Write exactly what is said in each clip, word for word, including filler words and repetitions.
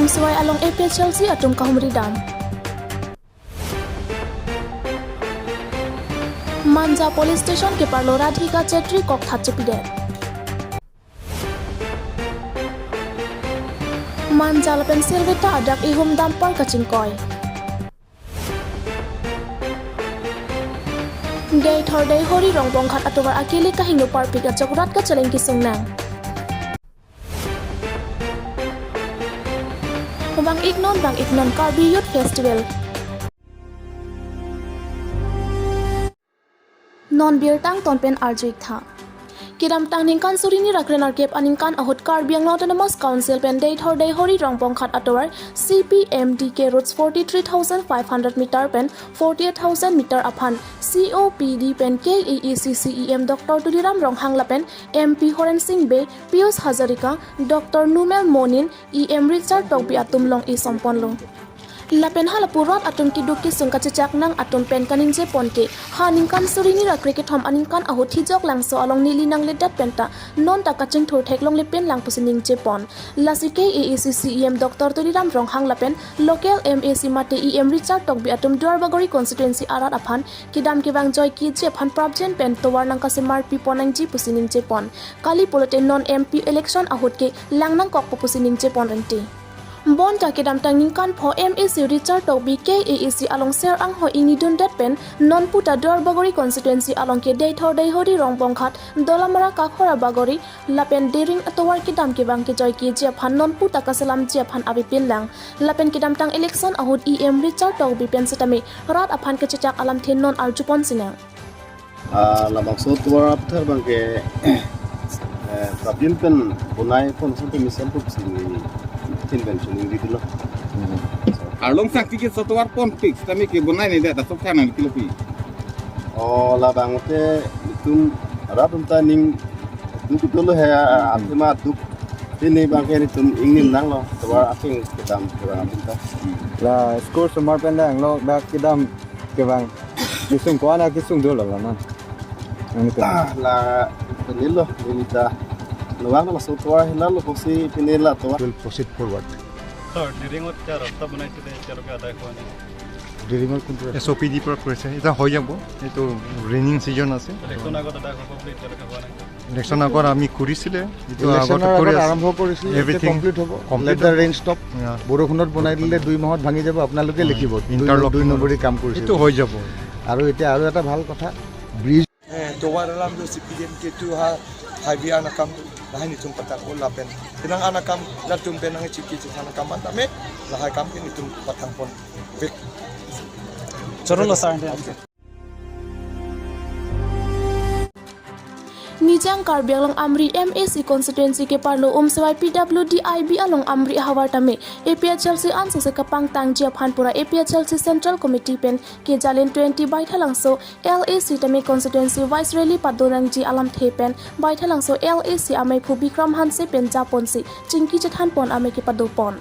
Sawai along A P H L C atum kahumri dam. Manja Police Station keparlo Radhika Chetri kokthat chepidet. Manja lapen Silveta adak ihum dumper kachingkoi. Deithor Deihori Rongbonghat atovar akili kahingno parpik ajok rat kacheleng kesung nang. Vang-ik non, vang-ik non Karbi Youth Festival. Non birta angton pen arju-ik tha. Kedamtang ningkan suri hini ra krenerkep aningkan ahut Karbi Anglong Autonomous Council pen Deithor Deihori Rongbonghat atovar C P M D K roads forty-three thousand five hundred meter pen forty-eight thousand meter aphan C O P D pen K A A C C E M Doctor Tuliram Ronghang lapen M P Horen Sing Bey, Piyush Hazarika, Doctor Numal Momin, E M Richard Tokbi atum long-e somponlo. Lapen halapu rat atum keduk kesung kachechak nang atum pen kaningje pon ke, ha ningkan suri hini ra krekethom aningkan ahut Thijok Langso along neli nangledet penta non ta kachingthur theklongle pen lang pusi ningje pon. Lasi K A A C C E M Doctor Tuliram Ronghang lapen local M A C mate E M Richard Tokbi atum Duarbagori constituency arat aphan kedam kevang joike ji aphan prapjin pen tovar nangkasemar pi pon nangji pusi ningje pon. Kali pulote non M P election ahut ke lang nangkokpo pusi ningje pon renti. Bonta kedamtang ningkan pho M A C Richard Tokbi K A A C along ser anghoi ingni dundet pen non puta Duarbagori constituency along ke Deithor Deihori Rongbonghat, Dolamara, Kakhora Bagori lapen Dering atovar kedam kevang kejoike ji aphan non puta kaselamji aphan avepin lang. Lapen kedamtang election ahut E M Richard Tokbi pen setame rat aphan kachechak alamthe non arju pon sinang. Ah, labangso tovar aputhak abang ke, eh, prapjin pen bonai pon ason pen mesen pup sini tin pen chuning di dulu. Arlong sangti ke so tovar ponpik, setame ke bonai ne da, da sok thang nang kilo pi. Oh, labang te itum rat atum ta ning duk dulu he, athema duk. Pini abang ke itum ingnim nanglo, tovar asing kedam kedam atum ta. La school sumar pen dang lo, dak kedam kevang. Kesung ko-an akesung dolo la man. Ang ito. Ah, la, neli lo, neli ta. Labang laso tovar hilalo kosi pini la tovar. Will proceed forward. Sir, দিৰিঙত এতিয়া ৰাস্তা বনাইছিলে, এতিয়ালৈকে আদায় হোৱা নাই। দিৰিঙৰ কোনটো ৰাস্তা? এছ অ' পি ডিৰ পৰা কৰিছে। এতিয়া হৈ যাব। এইটো ৰেইনিং ছিজন আছে। ইলেকশ্যন আগত আদায় হ'ব বুলি এতিয়ালৈকে হোৱা নাই। ইলেকশ্যন আগত আমি কৰিছিলে। এইটো ইলেকশ্যনৰ আগতে কৰি আগত আছে। আৰম্ভ কৰিছিলে, এতিয়া এভৰিথিং কমপ্লিট হ'ব। কমপ্লিট Let the হ'ব। Rain stop। Yeah। বৰষুণত বনাই দিলে দুই মাহত ভাঙি যাব, আপোনালোকে অ, লিখিব। দুই ইণ্টাৰলক ন-, দুই নম্বৰী কাম কৰিছে। এইটো হৈ যাব। আৰু এতিয়া আৰু এটা ভাল কথা, ব্ৰিজ এ, tovar alam do si P D M K tu ha, highway anakam, lahai nelitum patang o lapen. Penang anakam, latum penang chiki chikha anakam tame, lahai kam ke nelitum patang pon. Bek. Choro lo sir. Nijang Karbi Anglong Amri M A C constituency keparlo Umsawai P W D I B along Amri ahavar tame A P H L C ansose kapangtangji aphan pura A P H L C Central Committee pen kejalin twenty Baithalangso L A C tame constituency wise rally padonangji alamthe pen Baithalangso L A C amei phu Bikram Hanse pen japonsi chingki chethan pon amei kepado pon.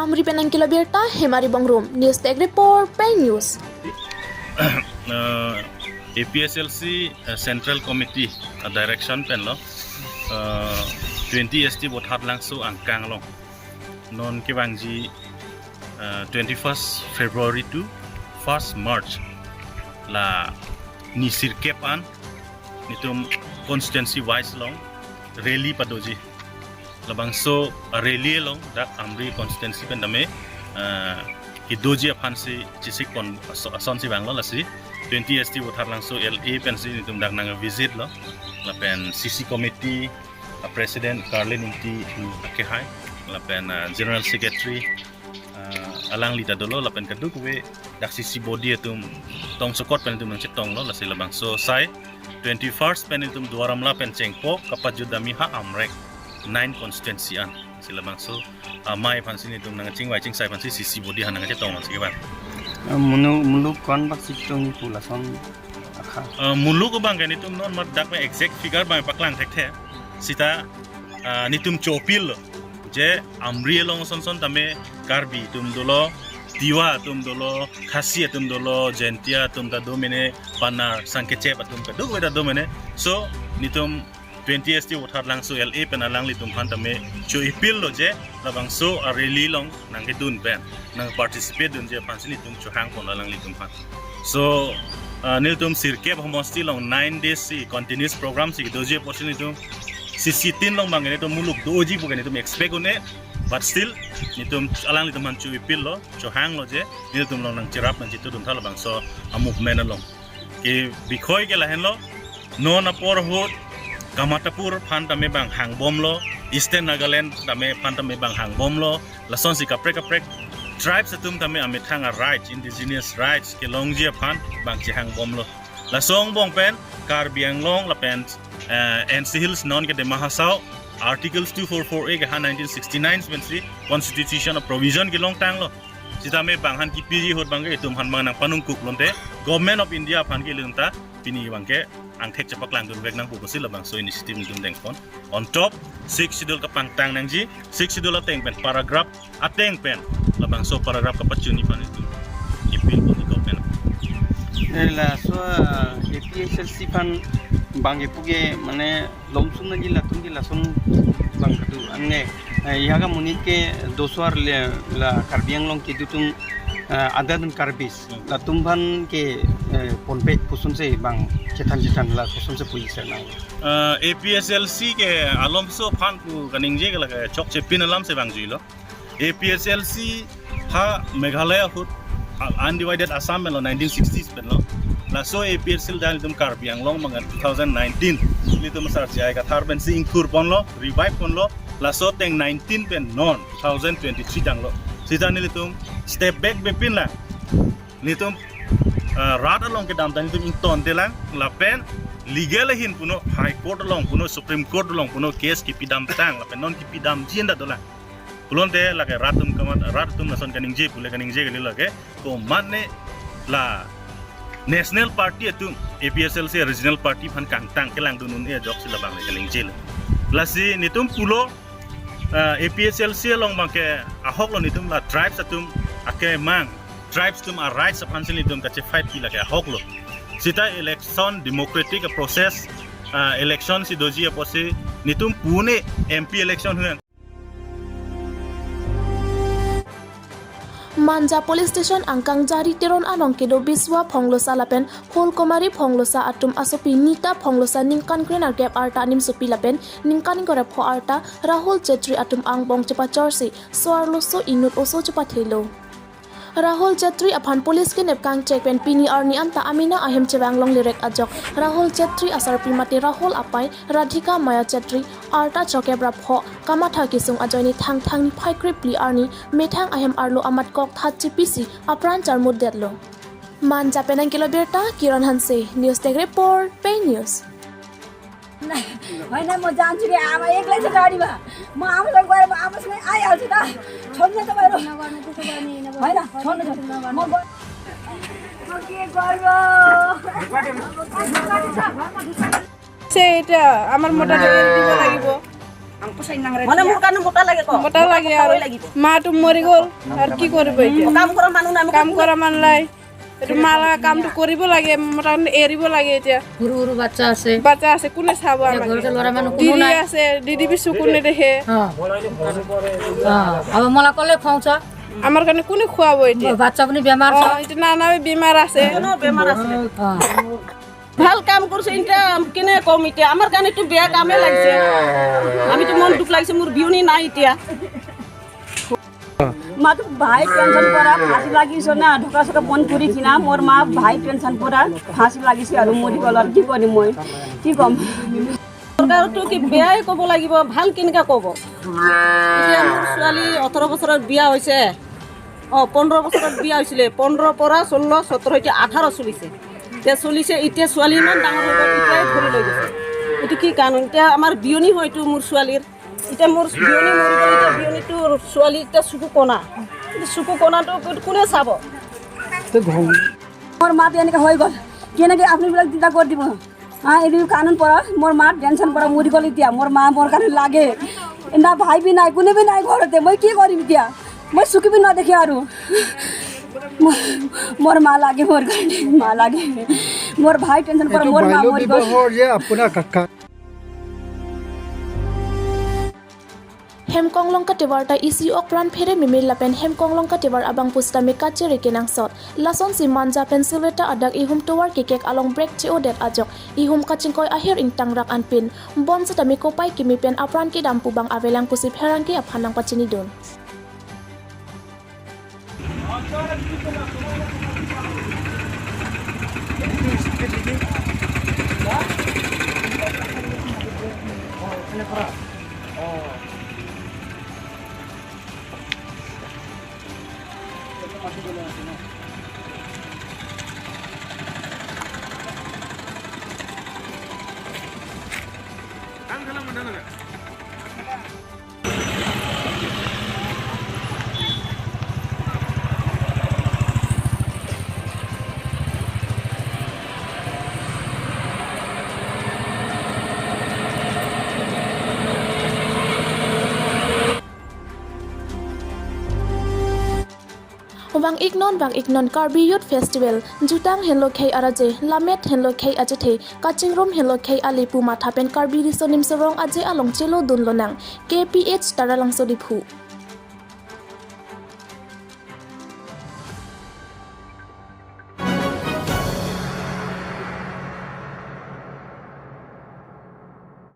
Amri pen nangkelo birta Hemari Bongrung, News Desk Report, Pei News. Uh, A P H L C, uh, Central Committee, uh, direction pen lo, uh, twenty S T Bothatlangso angkang along non kevangji, uh, twenty-first February to first March la ni sirkep an nelitum constituency wise along rally padoji. Labangso rally along dak Amri constituency pen tame, uh, kedoji aphansi chesik pon aso-, asonsi vanglo lasi twenty S T Bothatlangso L A pensi nelitum dak nang visit lo. Lapen C C committee, uh, President Carlin Ingti, mm, akehai, lapen, uh, General Secretary, uh, alangli ta dolo, lapen kadokave dak C C body atum tong sokot pen nelitum nangchetonglo, lasi labangso asai twenty-first pen nelitum Duar Amla pen chengpo kapajut dami ha Amrek nine constituency an. Si labangso amei aphansi nelitum nangchingvai chingsai aphansi C C body ha nangchetong lasi kevang. Eh, munu-, muluk ko-an bak si chetong pu lason akha. Eh, muluk abang ke nelitum non mat dak me exact figure abang paklang thekthe. Sita, ah, nelitum cho-appeal lo. Je Amri along sonson tame Karbi atum dolo, Tiwa atum dolo, Khasi atum dolo, Jaintia atum ta do mene, Panar, Sangkechep atum ta do, ta do mene. So, nelitum twenty S T Voter Langso L A pen alanglitum aphan tame cho-appeal lo je labangso a-rally along nangkedun pen nang-participate dunji aphansi nelitum chohangpon alanglitum aphan. So, uh, nelitum sirkep homosti along nine days si continuous program si doji apotsi nelitum sisi tin along abang nelitum muluk doji pu ke nelitum expect un-e, but still nelitum alanglitum aphan cho-appeal lo, chohang lo je nelitum along nangcherap nangchitudun tha labangso a-movement along. Ke bikhoi ke lahenlo, non apor ahut Kamatapur aphan tame abang hangbomlo, Eastern Nagaland tame aphan tame abang hangbomlo, lasonsi kaprek kaprek tribes atum tame amethang a-rights, indigenous rights kelongji aphan abang chehangbomlo. Laso angbong pen Karbi Anglong lapen, eh, N C Hills non ke Dima Hasao, Articles two four four A ke ha nineteen sixty-nine pensi Constitution a-provision kelongtanglo. Sitame bang aphan kipiji ahut abang ke itum aphan abang nangpanungkuk pulote Government of India aphan ke ilitum ta pini abang ke angthek chepaklangdunvek nangpo pusi labangso initiative nelitum dengpon. On top, Sixth Schedule kapangtang nangji, Sixth Schedule ateng pen paragraph ateng pen labangso paragraph kapachini aphan itum appeal pon government. Eh, laso, ah, A P H L C aphan abang kepu ke mane lomsum nangji latum ke lason abang kedo. Anke, eh, ya ka monit ke doso-ar le la Karbi Anglong kedo atum, eh, other than Karbis. Hmm. Latum aphan ke, eh, ponpe kosonsi abang chethan chethan la kosonsi puji sir nang. Eh, A P H L C ke alomso aphan pu kaningje ke lake chokche pin alamsi abang juilo. A P H L C ha Meghalaya ahut, ah, undivided Assam lo nineteen sixties pen lo. Laso A P H L C dan itum Karbi Anglong mangan two thousand nineteen. Nelitum Sar J I Kathar pensi ingkur ponlo, revive ponlo. Laso ateng nineteen pen non two thousand twenty-three tanglo. Sita nelitum step back bepin lang. Nelitum, ah, rat along kedam ta nelitum ingtonte lang. Lapen legal ahin puno, High Court along puno, Supreme Court along puno case kipidamtang. Lapen non kipidamji anda dolang. Pulote lake rat atum kamat, rat atum lason kaningje pule kaningje kali lake. Komatne la National Party atum A P H L C regional party aphan kangtang kelangdun un-e ajoksi labang le kaningjelo. Lasi nelitum pulo, ah, A P H L C along abang ke ahok lo, nelitum la tribes atum akemang, tribes atum a-rights aphansi nelitum kachefight pi lake ahok lo. Sita election democratic process, ah, election si doji apotsi nelitum pune M P election hu-en. Manja Police Station angkang Jari Teron along kedo Biswa Phonglosa lapen Phulkumari Phonglosa atum asopi Nita Phonglosa ningkan krenerkep arta nimsopi lapen ningkan ingkoi ra pho arta Rahul Chetri atum angbong chepachorsi so-arloso inut oso chepathelo. Rahul Chetri aphan police kenep kangchek pen pini arni anta amena ahem chevang longle rek ajok Rahul Chetri asarpi mate Rahul apei Radhika Maya Chetri arta chokep ra pho kamatha kesung ajoine Thangthang niphai krephli arni methang ahem arlo amat kokthat chepisi apran charmutdetlo. Manja pen nangkelo birta Kiran Hanse, News Desk Report, Pei News. होइन, म जान्छु नि, आमा एक्लै छ गाडीमा। म आमासँग गएर म आमासँग आइहाल्छु त। छोड्नु तपाईँहरू। होइन, छोड्नु, छोड्नु। म ग-, म के गर्नु? से এটা আমাৰ মোটা লাগে, দিব লাগিব। মানে মোৰ কাৰণে মোটা লাগে ক? মোটা লাগে আৰু। মোটা হ'বই লাগিব। মাটো মৰি গ'ল আৰু কি কৰিব এতিয়া? কাম কৰা মানুহ নাই, মোক কাম কৰা মানুহ নাই। এইটো মালা কামটো কৰিব লাগে, মোটা এৰিব লাগে এতিয়া। সৰু সৰু বাচ্চা আছে। বাচ্চা আছে, কোনে চাব এতিয়া আমাক? ঘৰতে ল'ৰা মানুহ কোনো দিদি নাই। আছে, দিদি বি চকু নেদেখে। অ। অ, আৰু মলা ক'লে খুৱাওঁ চা। আমাৰ কাৰণে কোনে খুৱাব এতিয়া? বাচ্চা আপুনি বেমাৰ অ, চা। এতিয়া নানা বেমাৰ আছে। কোনো বেমাৰ আছে। অ। ভাল কাম কৰিছে, এতিয়া কেনে কম এতিয়া? আমাৰ কাৰণে এইটো বেয়া কামে লাগিছে। আমিতো মন দুখ লাগিছে, মোৰ বিয়নী নাই এতিয়া। মাতো ভাই টেনশ্যন পৰা ফাঁচি লাগিছে না, ঢোকা চোকা বন্ধ কৰি কিনা মোৰ মা ভাই টেনশ্যন পৰা ফাঁচি লাগিছে আৰু মৰি গ'ল আৰু কি কৰিম মই, কি ক'ম? চৰকাৰতো কি বেয়াই ক'ব লাগিব, ভাল কেনেকা ক'ব? এতিয়া মোৰ ছোৱালী ওঠৰ বছৰত বিয়া হৈছে, অ, পোন্ধৰ বছৰত বিয়া হৈছিলে, পোন্ধৰ পৰা ষোল্ল, সোতৰ, এতিয়া আঠাৰ চলিছে। এতিয়া চলিছে, এতিয়া ছোৱালী ইমান ডাঙৰ হৈ গ'ল, এতিয়াই ধৰি লৈ গৈছে। এইটো কি কাৰণ? এতিয়া আমাৰ বিয়নী হয়তো মোৰ ছোৱালীৰ, এতিয়া মোৰ বিয়নী মৰি গ'ল, এতিয়া বিয়নীটো ছোৱালী এতিয়া চকু কণা, এতিয়া চকু কণাটো কোনে চাব? মোৰ মাতো এনেকে হৈ গ'ল, কেনেকে আপোনালোকে চিন্তা কৰি দিব? হা, এইটো কানুন পৰা মোৰ মা টেনশ্যন পৰা মৰি গ'ল। এতিয়া মোৰ মা মোৰ কাৰণে লাগে, না ভাই বি নাই, কোনো বি নাই ঘৰতে, মই কি কৰিম এতিয়া? মই চকু বি নেদেখে আৰু। মোৰ, মোৰ মা লাগে, মোৰ কাৰণে মা লাগে। মোৰ ভাই টেনশ্যন পৰা এইটো মোৰ মা বাল্য মৰি গ'ল। বিবাহৰ যে আপোনাৰ কা-, কা- Hemkonglong Kativar ta isi ok pran phere meme lapen Hemkonglong Kativar abang pusitame kachere kenangsot. Lasonsi Manja pen Silveta adak ihum tovar kekek along brake che-odet ajok ihum kachingkoi ahir ingtangrak anpin bonsitame kopai kimi pen apran kedam pu abang avelang pusi pherangke aphan nangpachinidun. Vang-iknon, vang-iknon Karbi Youth Festival, jutang henlo khei araje, lammet henlo khei achethe, kachingrum henlo khei ale pu matha pen Karbi Riso Nimso Rong Aje along chelodun lonang, K P H Taralangso Diphu.